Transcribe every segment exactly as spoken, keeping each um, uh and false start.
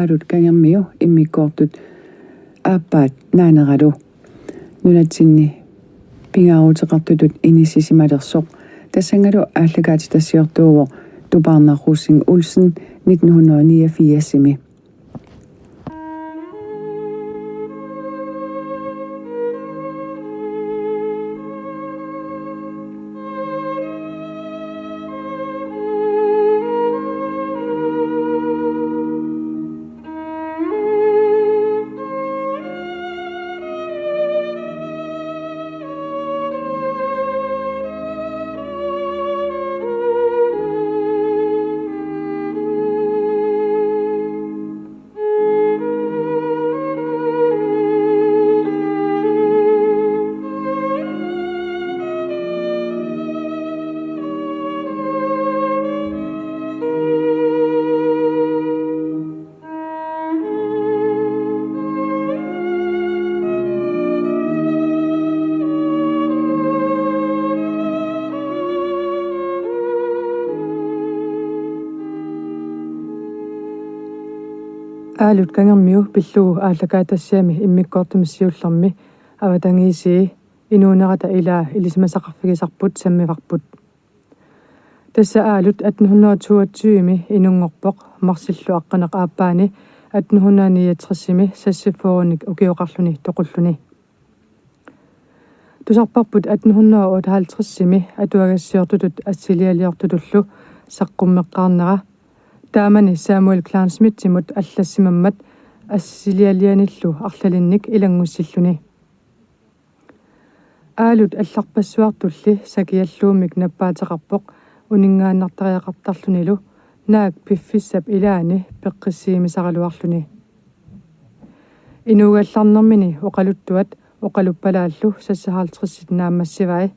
Aalut Kangermiu immikkoortut aappaat naaneralu nunatsinni pingaaruteqartutut inissisimalersoq, tassanngalu aallakaatitassiortuuvoq Tupaarnaq Rosing Olsen nitten hundrede og niogfirsimi. Aalut Kangermiu pillugu aallakaatitassiami immikkoortumi siullermi avatangiisii inuunerata ilaa ilisimasaqarfigisarput sammivarput. Tassa Aalut atten hundrede toogtyve-mi inunngorpoq marsillu aqqaneq aappaani atten hundrede niogtres-imi seksogfyrrenik ukioqarluni toqulluni. Tusarparput atten hundrede otteoghalvtreds-imi atuagassiortutut assilialiortutullu saqqummeqqaarnera, taamani Samuel Kleinschmidtimut allassimammat assilialianillu arlalinnik ilanngussilluni. Aalut allarpassuartulli sakialluummik nappaateqarpoq uninngaannartariaqartarlunilu naak piffissap ilaani peqqissiimisaraluarluni. Inuugallarnermini oqaluttuat oqaluppalaallu seksoghalvtredsit naammassivai.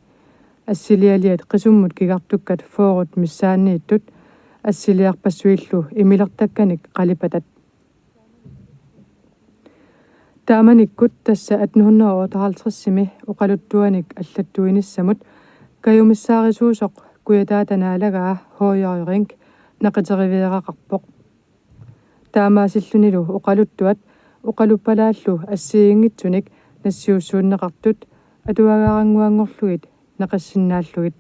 Assilialiat qisummut kigartukkat fyrret missaanniittut assiliarpassuillu imilertakkanik qalipatat. Taamanikkut tassa atten hundrede otteoghalvtreds-imi oqaluttuanik allattuinissamut kajumissaarisuusoq Kujataata naalagaa H J Rink naqiteriviaraqarpoq. Taamaasillunilu oqaluttuat oqaluppalaallu assigiinngitsunik nassiussuunneqartut atuagaarannguanngorlugit naqissinnaallugit.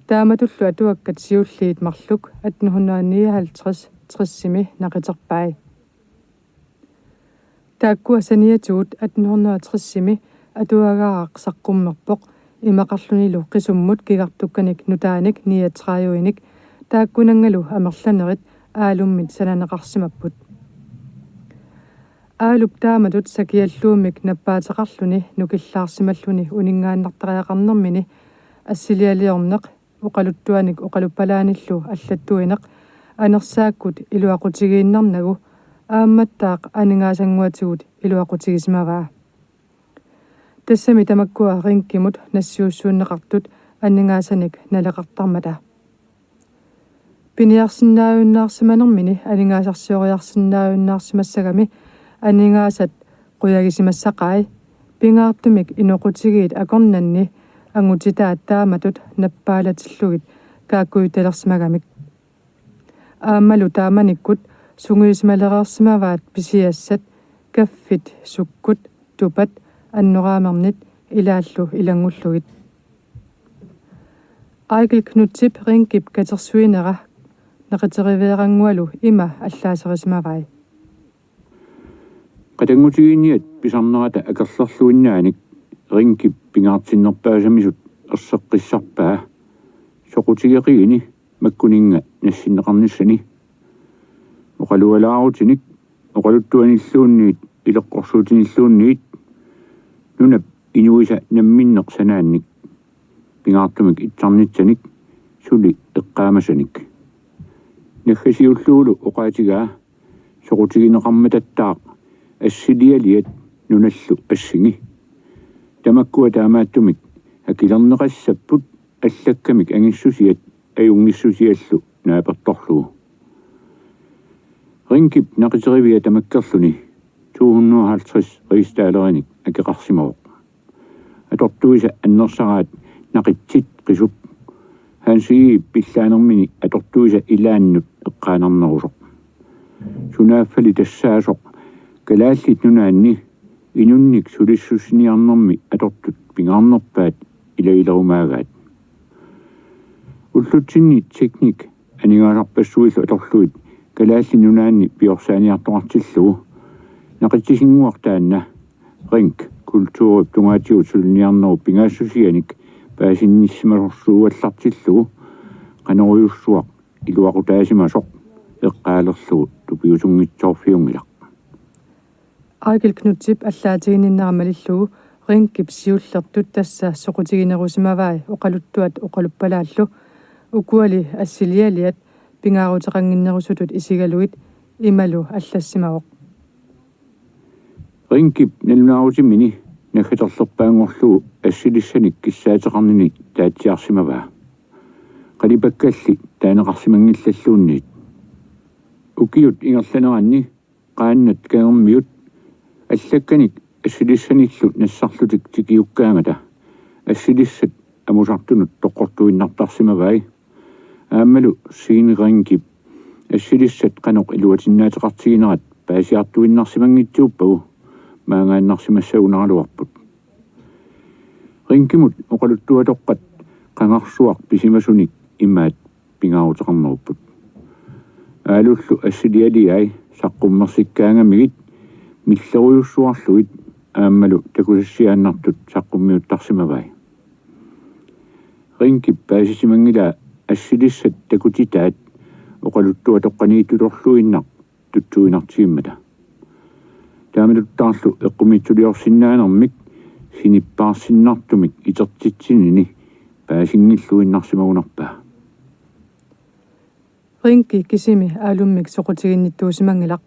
Taamatullu atuakkat siulliit marluk atten hundrede nioghalvtreds tres-imi naqiterpai. Taakkua saniatigut atten hundrede tres-imi atuagaaraq saqqummerpoq imaqarlunilu qisummut kigartukkanik nutaanik niogtredivenik, taakkunanngalu amerlanerit Aalummit sananeqarsimapput. Aalup taamatut sakialluummik nappaateqarluni nukillaarsimalluni uninngaannartariaqarnermini assilialiorneq oqaluttuanik oqaluppalaanillu allattuineq anersaakkut iluaqutigiinnarnagu aammattaaq aningaasannguatigut iluaqutigisimavaa. Tassami tamakkua Rinkimut nassiussuunneqartut aningaasanik naleqartarmata. Piniarsinnaajunnaarsimanermini aningaasarsioriarsinnaajunnaarsimassagami aningaasat qujagisimassaqai, pingaartumik inoqutigiit akornanni angutitaat taamatut nappaalaatillugit kaakkujuttalersimagamik. Aammalu taamanikkut sungiusimalereersimavaat pisiassat, kaffit, sukkut, tupat, annoraamernit ilaallu ilanngullugit. Eigil Knuthip Rinkip katersuinera naqiteriviaranngualu ima allaaserisimavai. Qatanngutigiinniat pisarnerata akerlerluinnaanik Rinkip pingaartinnerpaasamisut erseqqissarpaa soqutigeqigini makkuninnga nassinneqarnissani. Oqalualaarutinik, oqaluttuanilluunniit ileqqorsuutinilluunniit nunap inuisa namminneq sanaannik, pingaartumik itsarnitsanik suli eqqaamasanik. Naggasiullugulu oqaatigaa soqutigineqarmatattaaq assilialiat nunallu assingi. Tamakkua taamaattumik akilerneqassapput allakkamik angissusiat ajunngissusiallu naapertorlugu. Rinkip naqiteriviat tamakkerluni to hundrede og halvtreds rigsdalerinik akeqarsimavoq. Atortuisa annersaraat naqitsit qisup Hans Egedep pillaanermini atortuisa ilaannut eqqaanarnerusoq. Sunaaffali tassaasoq Kalaallit Nunaanni inunnik sulissussiniarnermi atortut pingaarnerpaat ilagilerumaagaat. Ullutsinni Teknik aningaasarpassuillu atorlugit Kalaallit Nunaanni piorsaaniartoqartillugu naqitsisinnguaq taanna Rink kulturip tungaatigut suliniarnerup pingaassusianik paasinnissimasorsuugallartillugu qanorujussuaq iluaqutaasimasoq eqqaalerlugu tupiusunngitsoorfiunngilaq. Eigil Knuthip allaatiginninnera malillugu Rinkip siullertut tassa soqutiginerusimavai oqaluttuat oqaluppalaallu, ukuali assilialiat pingaaruteqannginnerusutut isigalugit imalu allassimavoq: Rinkip nalunaarutimini naggaterlerpaanngorlugu assilissanik kissaateqarnini taatsiarsimavaa. Qalipakkalli taaneqarsimanngilalluunniit. Ukiut ingerlaneranni qaannat kangermiut allakkanik assilissanillu nassarlutik tikiukkaangata assilissat amusartunut toqqortuinnartarsimavai. Aammalu Signe Rinkip assilissat qanoq iluatinnaateqartiginerat paasiartuinnarsimanngitsuuppagu maangaannarsimassagunaraluarput. Rinkimut oqaluttuatoqqat qangarsuaq pisimasunik imaat pingaaruteqarnerupput: Aalullu assilialiai saqqummersikkaangamigit millerujussuarlugit aammalu takusassiaannartut saqqummiuttarsimavai. Rinkip paasisimanngilaa assilissat takutitaat oqaluttuatoqqaniittutorluinnaq tutsuiginartigimmata. Taamatuttaarlu eqqumiitsuliorsinnaanermik sinippaarsinnartumik itertitsinini paasinngilluinnarsimagunarpaa. Rinki kisimi Aalummik soqutiginnittuusimanngilaq.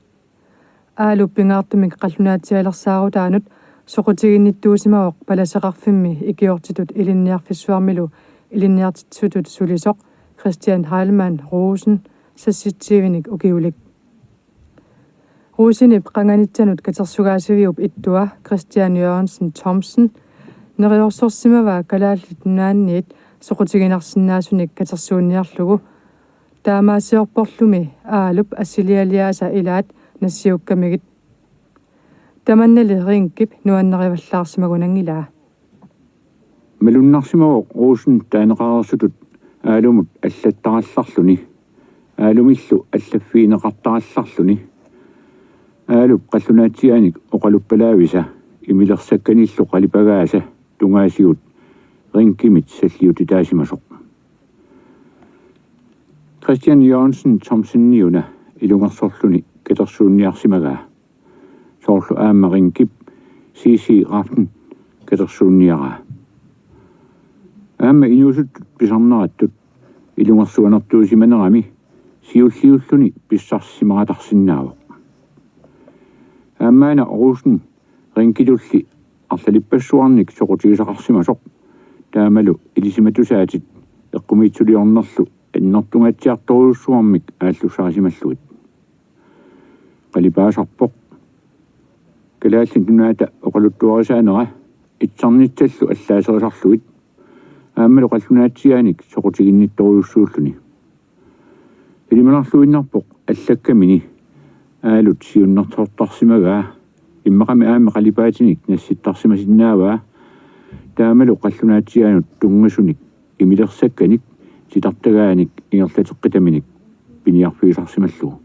Aalup pingaartumik qallunaatsialersaarutaanut soqutiginnittuusimavoq palaseqarfimmi ikiortitut ilinniarfissuarmilu ilinniartitsisutut sulisoq Christian Heilmann Rosen, seksogtyvenik ukiulik. Rosenip qanganitsanut katersugaasiviup ittua Christian Jørgensen Thomsen neriorsorsimavaa Kalaallit Nunaanniit soqutiginarsinnaasunik katersuunniarlugu, taamaasiorporlumi Aalup assilialiaasa ilaat nassiukkamigit. Tamannali Rinkip nuannarivallaarsimagunanngilaa. Malunnarsimavoq Rosen taaneqareersutut Aalumut allattarallarluni, Aalumillu allaffigineqartarallarluni. Aalup qallunaatsiaanik oqaluppalaavisa imilersakkanillu qalipagaasa tungaasigut Rinkimit salliutitaasimasoq. Christian Jørgensen Thomseniuna ilungersorluni katersuunniarsimagaa, soorlu aamma Rinkip C C Rafn katersuunniaraa. Aamma inuusuttut pisarnerattut ilungersuanertuusimanerami siulliulluni pissarsisimaqatarsinnaavoq. Aammaana Rosen Rinkitulli arlalippassuarnik soqutigisaqarsimasoq, taamalu ilisimatusaatit eqqumiitsuliornerlu annertungaatsiartorujussuarmik aallussarisimallugit. Qalipaasarpoq Kalaallit Nunaata oqaluttuarisaanera itsarnitsallu allaaserisarlugit aammalu qallunaatsiaanik soqutiginnittorujussuulluni. Ilimanarluinnarpoq allakkamini Aalut siunnersortarsimagaa, immaqami aamma qalipaatinik nassittarsimasinnaavaa, taamalu qallunaatsiaanut tunngasunik imilersakkanik titartagaanik ingerlateqqitaminik piniarfigisarsimallugu.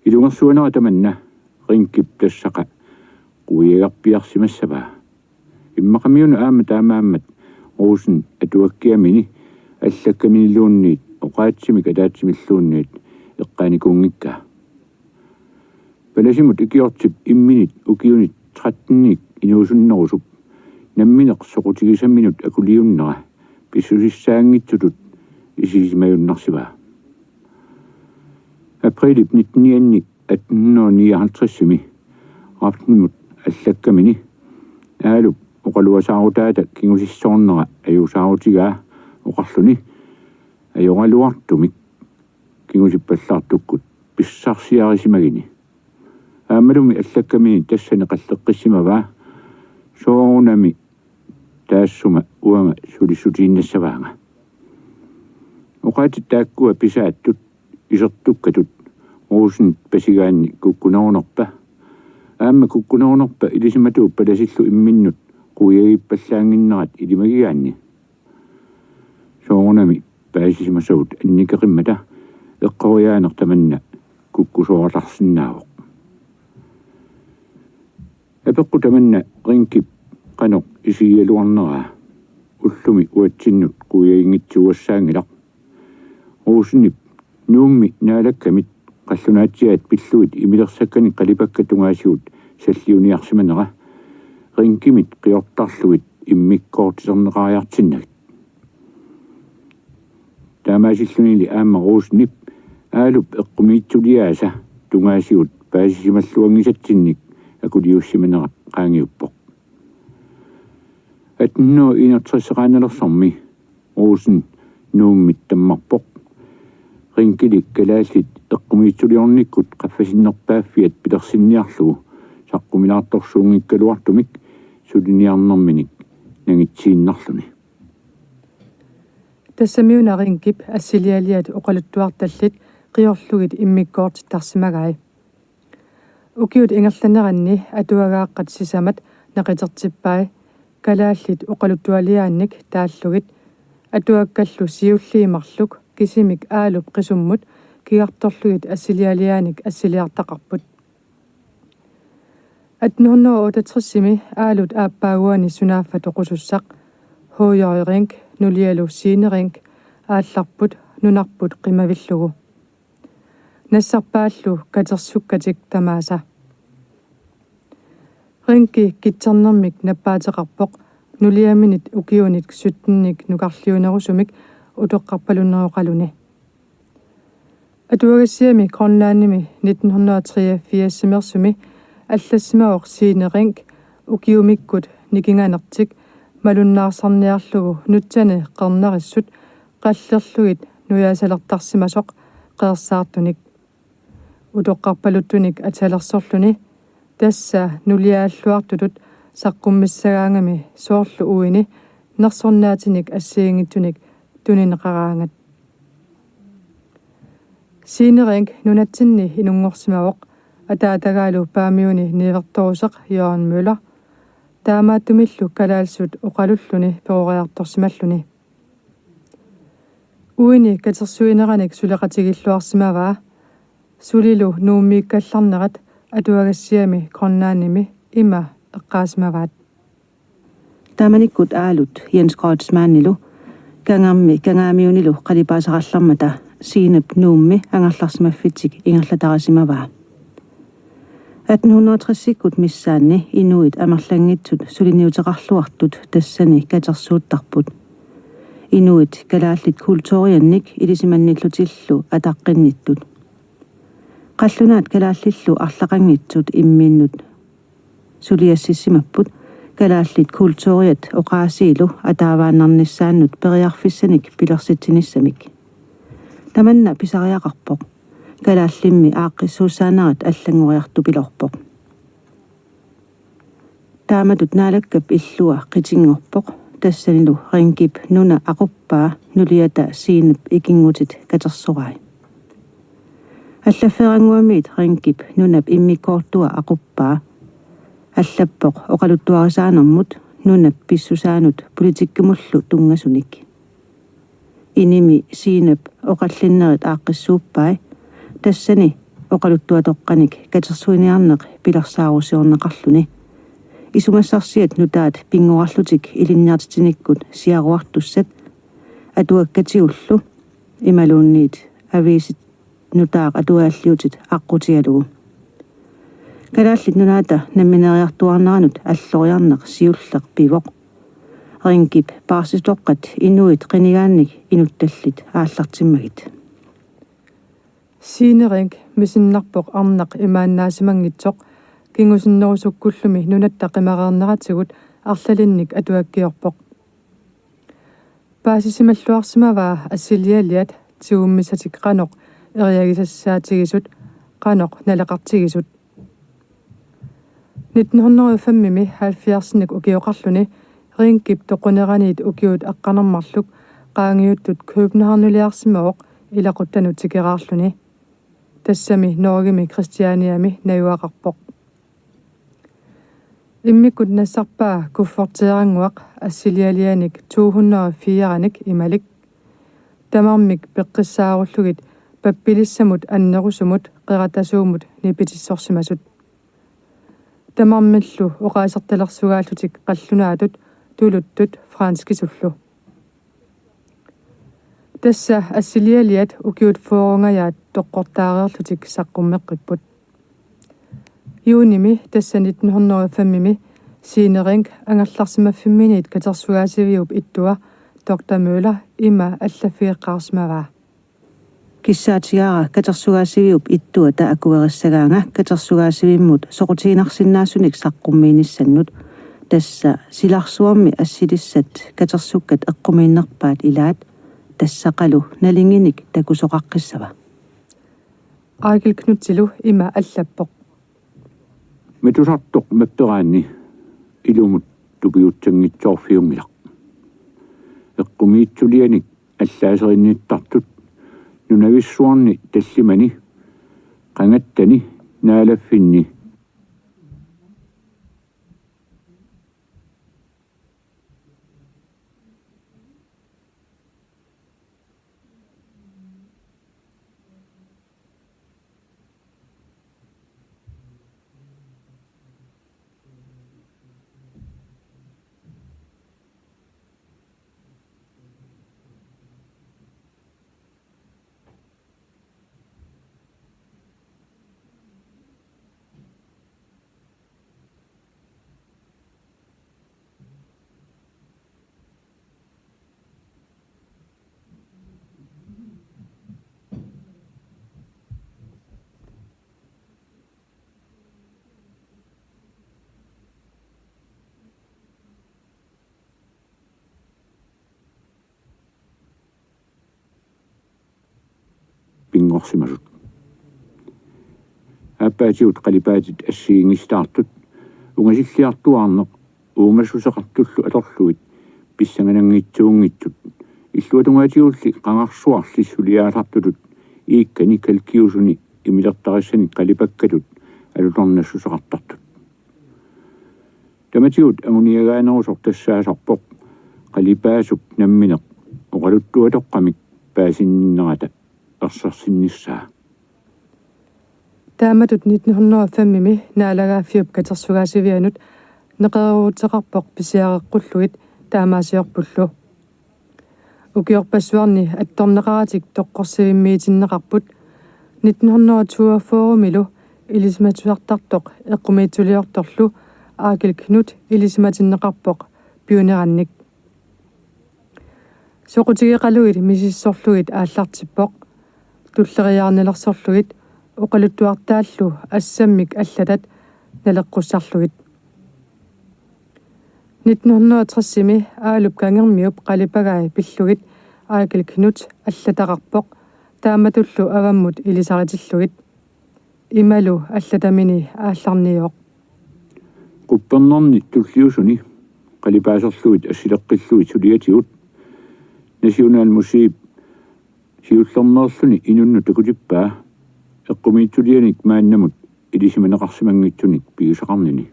Ilungersuanera tamanna Rinkip tassaqa quiagarpiarsimassavaa. Immaqamiuna aamma taamaammat Rosen atuakkiamini allakkaminiluunniit oqaatsimik ataatsimilluunniit eqqaanikuunngikkaa. Palasimut ikiortip imminit ukiunit tretteninik inuusunnerusup nammineq soqutigisaminut akuliunnera pissusissaanngitsutut isigisimagunnarsivaa. Aprilip nittenianni attenhundredenioghalvtredsimi Rafnimut allakkamini Aalup oqaluasaarutaata kingusissoornera ajuusaarutigaa oqarluni ajoraluartumik kingusippallaartukkut pissarsiarisimagini. Aammalumi allakkamini tassani qalleqqissimavaa: Soorunami taassuma uanga sulissutiinnassavaanga. Oqaatsit taakkua pisaattut isertukkatut Roseniit pasigaanni kukkunerunerpa? Aamma kukkunerunerpa ilisimatuup palasillu imminnut quiagippallaannginnerat ilimagigaanni? Soorunami paasisimasavut annikeqimmata eqqoriaaneq tamanna kukkusoortarsinnaavoq. Apeqqut tamanna Ringip qanoq isigigaluarneraa ullumi uatsinnut quiaginngitsuugassaanngilaq. Rosenip Nuummi Naalakkamit qallunaatsiaat pillugit imilersakkanik qalipakkat tungaasigut salliuniarsimanera Ringimit qiortarlugit immikkoortiterneqariartinnagit. Taamaasillunilu aamma Rosenip Aalup eqqumiitsuliaasa tungaasigut paasisimalluanngisatsinnik akuliussimanera qaangiuppoq. Atten hundrede enogtres-eqaannalersormi Rosen Nuummit tammarpoq. Ringili kalaallit eqqumiitsuliornikkut qaffasinnerpaaffiat pilersinniarlugu saqqumilaartorsuunngikkaluartumik suliniarnerminik nangitsiinnarluni. Tassamiuna Ringip assilialiat oqaluttuartallit qiorlugit immikkoortittarsimagai. Ukiut ingerlaneranni atuagaaqqat sisamat naqitertippai kalaallit oqaluttualiaannik taallugit, atuakkallu siulliit marluk kisimik Aalup qisummut kigartorlugit assilialiaanik assiliartaqarput. Atten hundrede otteogtres-imi Aalut aappaaguani sunaaffa toqusussaq, H J Ring nulialu Signe Ring aallarput nunarput qimavillugu. Nassarpaallu katersukkatik tamaasa. Ringi kitsernermik nappaateqarpoq nuliaminit ukiunit syttenik nukarliunerusumik utoqqarpalunneroqaluni. Atuagassiami Grønlandimi nitten hundrede treogfirs-imeersumi allassimavoq Signe Ring ukiumikkut nikinganertik malunnaarsarniarlugu nutsani qernarissut qallerlugit nujaasalertarsimasoq qeersaartunik. Utoqqarpaluttunik atalersorluni tassa nuliaalluartutut saqqummissagaangami soorlu uini nersornaatinik assigiinngitsunik tunineqaraangat. Signe Ring nunatsinni inunngorsimavoq ataatagaalu Paamiuni niuertoruseq Jørgen Møller, taamaattumillu kalaallisut oqalulluni peroriartorsimalluni. Uini katersuineranik suleqatigilluarsimavaa, sulilu Nuummiikkallarnerat atuagassiami Grønlandimi ima eqqaasimavaat. Taamanikkut Aalut Jens Kreutzmannilu Kangermi Kangaamiunilu qalipaasaqarallarmata Signep Nuummi angerlarsimaffitsik ingerlatarisimavaa. Atten hundrede tres-ikkut missaanni inuit amerlanngitsut suliniuteqarluartut tassani katersuuttarput. Inuit kalaallit kulturiannik ilisimannillutillu ataqqinnittut. Qallunaat kalaallillu arlaqanngitsut imminnut suliassissimapput kalaallit kulturiat oqaasiilu ataavaannarnissaannut periarfissanik pilersitsinissamik. Tamanna pisariaqarpoq. Kalaallimmi aaqqissuussaanerat allanngoriartupiloorpoq. Taamatut Naalakkap illua qitinngorpoq, tassanilu Ringip nuna aquppaa nuliata Signep ikinngutit katersorai. Allaffeerannguamiit Ringip nunap immikkoortua aquppaa. Allappoq oqaluttuarisaanermut nunap pissusaanut politikkimullu tunngasunik. Inimi Signep oqallinnerit aaqqissuuppai, tassani oqaluttuatoqqanik katersuiniarneq pilersaarusiorneqarluni. Isumassarsiat nutaat pinngorarlutik ilinniartitsinikkut siaruartussat atuakkatigullu imaluunniit aviisit nutaaq atuaalliutit aqqutigalugu. Kalaallit Nunaata nammineriartuarneranut alloriarneq siulleq pivoq. Ringip paarsitoqqat inuit qinigaannik inuttallit aallartimmagit. Signe Ring misinnarpoq arnaq imaannaasimanngitsoq, kingusinnerusukkullumi nunatta qimareerneratigut arlalinnik atuakkiorpoq. Paasisimalluarsimavaa assilialiat tigummissatik qanoq eriagisassaatigisut, qanoq naleqartigisut. Nitten hundrede og fem-imi halvfjerdsinik ukioqarluni Ringip toquneraniit ukiut aqqaneq-marluk qaangiuttut Københavniliarsimavoq ilaquttanut tikeraarluni. Tassami Norgemi Kristianiami najugaqarpoq. Immikkut nassarpaa kufferteerannguaq assilialianik to hundrede og fire-nik imalik. Tamarmik peqqissaarullugit pappilissamut annerusumut qeratasuumut nipitissorsimasut. Tamarmillu oqaasertalersugaallutik qallunaatut tuluttut franskisullu. Tassa assilialiat ukiut fyrrengajaat toqqortaareerlutik saqqummeqqipput. Juunimi tassa nitten hundrede og fem-imi Signe Rink angerlarsimaffimminiit katersugaasiviup ittua doktor Møller ima allaffigeqqaarsimavaa. Kissaatigaara katersugaasiviup ittuata akuerissagaanga katersugaasivimmut soqutiginarsinnaasunik saqqummiinissannut. Tassa silarsuarmi assilissat katersukkat eqqumiinnerpaat ilaat, tassaqalu nalinginik takusoqaqqissava. Eigil Knuthillu ima allappoq. Matusartoq mapperaanni ilumut tupiutsanngitsoorfiunngilaq. Eqqumiitsulianik allaaserinnittartut nunavissuarni tallimani, qangattani, naalaffinni. Pinngorsimasut. Aappaatigut qalipaatit assigiinngisitaartut ungasilliartuaarneq uumassuseqartullu atorlugit pissangananngitsuunngitsut, illuatungaatigulli qangarsuarli suliaasartutut iikkani kalkiusuni imilertarissanik qalipakkatut alutornassuseqartartut. Tamatigut anguniagaanerusoq tassaasarpoq qalipaasup nammineq oqaluttuatoqqamik paasinnerata ersersinnissaa. Taamatut nitten hundrede og fem-imi naalagaaffiup katersugaasivianut neqeroorutseqarpoq pisiareqqullugit taamaasiorpullu. Ukiorpassuarni attorneqaratik toqqorsivimmiitinneqarput. Nitten hundrede og toogfyrre-milu ilisimatusartartoq eqqumiitsuliortorlu Eigil Knuth ilisimatinneqarpoq pioneerannik. Soqutigeqalugit misissorlugit aallartippoq. Tulleriiaarnilersorlugit oqaluttuartaallu assammik allatat naleqqussarlugit. Nitten hundrede og tres-imi Aalup Kangermiup qalipagai pillugit Eigil Knuth allataqarpoq, taamatullu avammut ilisaritillugit. Imalu allatamini aallarniivoq. Quppernerni tulliusuni qalipaaserlugit assileqqillugit suliatigut Nationalmuseep siullermeerluni inunnut takutippaa eqqumiitsulianik maannamut ilisimaneqarsimanngitsunik pigisaqarnini.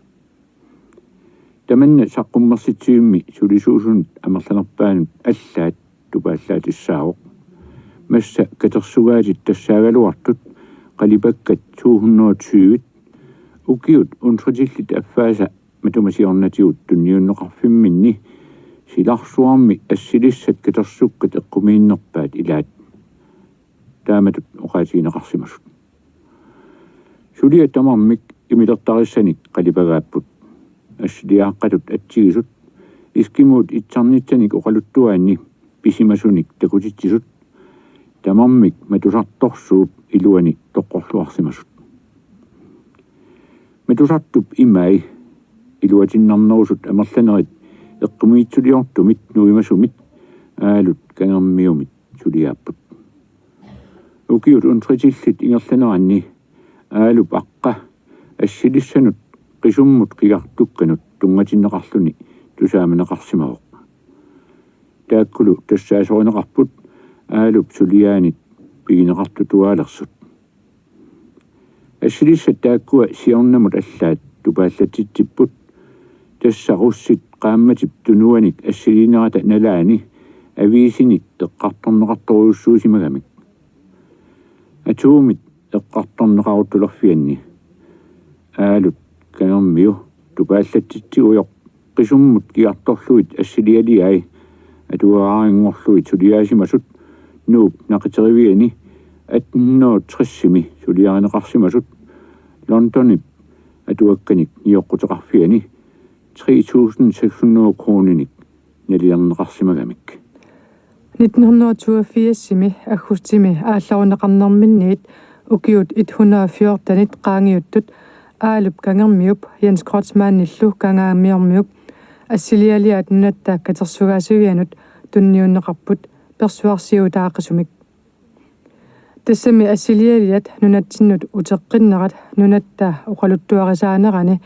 Tamanna saqqummersitsivimmi sulisuusunut amerlanerpaanut allaat tupaallaatissaavoq. Massa katersugaatit tassaagaluartut qalipakkat to hundrede og tyve ukiut untritillit affaasa matuma siornatigut tunniunneqarfimminni silarsuarmi assilissat katersukkat eqqumiinnerpaat ilaat taamatut oqaatigineqarsimasut. Suliat tamarmik imilertarissanik qalipagaapput. Assiliaaqqatut atsigisut, eskimuut itsarnitsanik oqaluttuaanni pisimasunik takutitsisut, tamarmik matusartorsuup iluani toqqorluarsimasut. Matusartup imai iluatinnarnerusut amerlanerit eqqumiitsuliortumit nuimasumit Aalut Kangermiumit suliaapput. Ukiut untritillit ingerlaneranni Aalup aqqa assilissanut qisummut qigartukkanut tunngatinneqarluni tusaamaneqarsimavoq. Taakkulu tassaasorineqarput Aalup suliaanit pigineqartutuaalersut. Assilissat taakkua siornamut allaat tupaallatsitsipput. Tassa russit qaammatip tunuanik assiliinerata nalaani aviisinik eqqartorneqartorujussuusimagamik. Atomit eqqartorneqaruttulerfianni. Aalut Kangermiu tupaallatsitsiujoq qisummut kigartorlugit assilialiai atuagaarinngorlugit suliaasimasut Nuup naqiteriviani atten hundrede og tres-imi suliarineqarsimasut Londonip atuakkanik nioqquteqarfiani tre tusind seks hundrede kroninik nalilerneqarsimagamik. Nitten hundrede og toogfirsimi aggustimi aallarunneqarnerminniit ukiut et hundrede og fjortenit qaangiuttut Aalup Kangermiup Jens Kreutzmannillu Kangaamiormiup assilialiaat nunatta katersugaasivianut tunniunneqarput persuarsiutaaqisumik. Tassami assilialiat nunatsinnut uteqqinnerat nunatta oqaluttuarisaanerani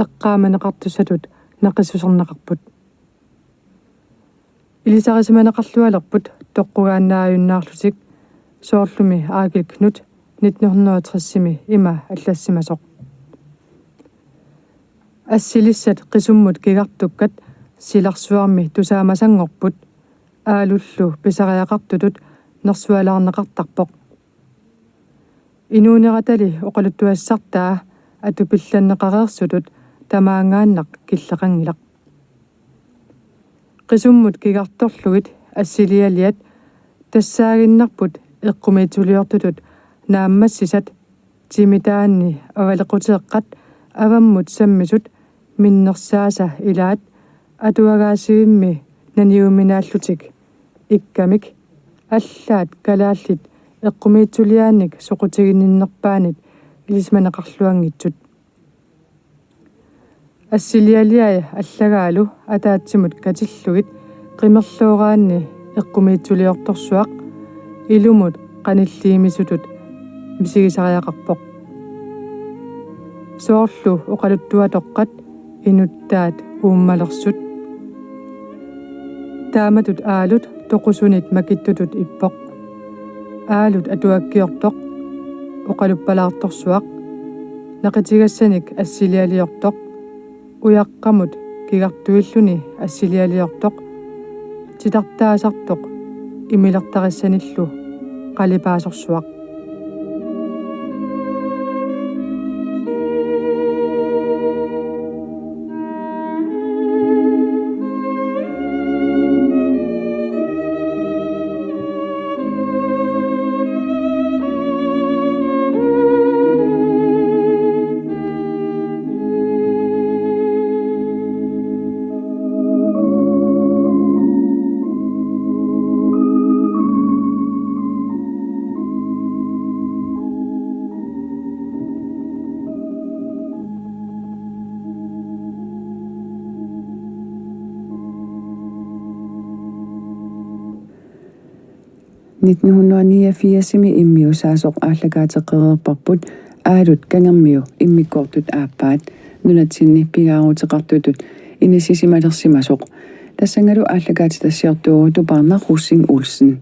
eqqaamaneqartussatut naqissuserneqarput. Ilisarisimaneqarlualerput toqqugaannaajunnaarlutik, soorlumi Eigil Knuth nitten hundrede og tres-imi ima allassimasoq: Assilissat qisummut kigartukkat silarsuarmi tusaamasanngorput, Aalullu pisariaqartutut nersualaarneqartarpoq. Inuuneratali oqaluttuassartaa atupillanneqareersutut tamaangaannaq killeqanngilaq. Qisummut kigartorlugit assilialiat tassaaginnarput eqqumiitsuliortutut naammassisat, timitaanni avalequteeqqat avammut sammisut minnersaasa ilaat atuagaasivimmi naniuminaallutik ikkamik, allaat kalaallit eqqumiitsuliaannik soqutiginninnerpaanit ilisimaneqarluanngitsut. Assilialiai allagaalu ataatsimut katillugit qimerlooraanni eqqumiitsuliortorsuaq ilumut qanilliimisutut misigisariaqarpoq. Soorlu oqaluttuatoqqat inuttaat uummalersut. Taamatut Aalut toqusunit makittutut ippoq. Aalut atuakkiortoq, oqaluppalaartorsuaq, naqitigassanik assilialiortoq, ujaqqamut kigartuilluni assilialiortoq, titartaasartoq imilertarissanillu qalipaasorsuaq. Nitten hundrede og niogfirsimi immiussaasoq aallakaateqqereerparput Aalut Kangermiu immikkoortut aappaat nunatsinni pingaaruteqartutut inissisimalersimasoq. Tassanngalu aallakaatitassiortuuvoq Tupaarnaq Rosing Olsen.